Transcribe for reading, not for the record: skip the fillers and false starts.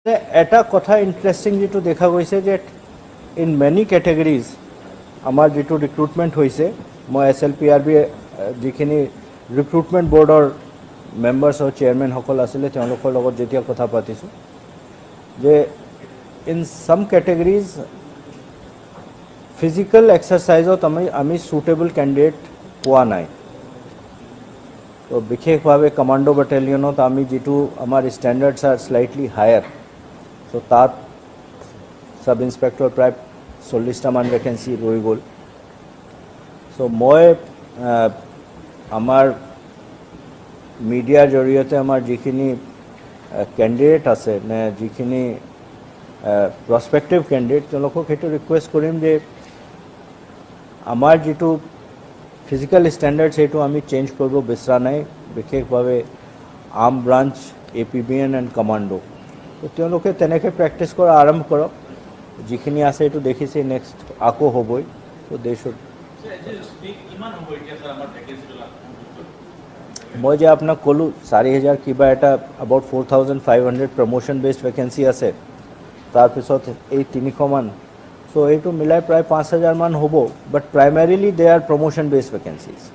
এটা কথা ইণ্টাৰেষ্টিং যিটো দেখা গৈছে যে ইন মেনি কেটেগৰীজ আমাৰ যিটো ৰিক্ৰুটমেণ্ট হৈছে, মই এছএলপিআৰবি যিখিনি ৰিক্ৰুটমেণ্ট বৰ্ডৰ মেম্বাৰ্ছ আৰু চেয়াৰমেনসকল আছিলে, তেওঁলোকৰ লগত যেতিয়া কথা পাতিছোঁ যে ইন চাম কেটেগৰীজ ফিজিকেল এক্সাৰচাইজত আমি চুটেবল কেণ্ডিডেট পোৱা নাই। তো বিশেষভাৱে কমাণ্ডো বেটেলিয়নত আমি যিটো আমাৰ ষ্টেণ্ডাৰ্ডছ আৰ শ্লাইটলি হায়াৰ, চ' তাত ছাব ইনস্পেক্টৰ প্ৰায় 40টামান ভেকেঞ্চি ৰৈ গ'ল। চ' মই আমাৰ মিডিয়াৰ জৰিয়তে আমাৰ যিখিনি কেণ্ডিডেট আছে নে যিখিনি প্ৰস্পেক্টিভ কেণ্ডিডেট, তেওঁলোকক সেইটো ৰিকুৱেষ্ট কৰিম যে আমাৰ যিটো ফিজিকেল ষ্টেণ্ডাৰ্ড, সেইটো আমি চেঞ্জ কৰিব বিচৰা নাই, বিশেষভাৱে arm branch, APBN and commando. তো তেওঁলোকে তেনেকৈ প্ৰেক্টিছ কৰা আৰম্ভ কৰক। যিখিনি আছে এইটো দেখিছে, নেক্সট আকৌ হ'বই। ত' they should কিমান হ'ব এতিয়া ছাৰ আমাৰ ভেকেঞ্চিবিলাক? মই যে আপোনাক ক'লোঁ, 4000 কিবা এটা, about 4500 promotion based vacancy আছে, তাৰপিছত এই 300মান, চ' এইটো মিলাই প্ৰায় 5000মান হ'ব, but primarily they are promotion based vacancies.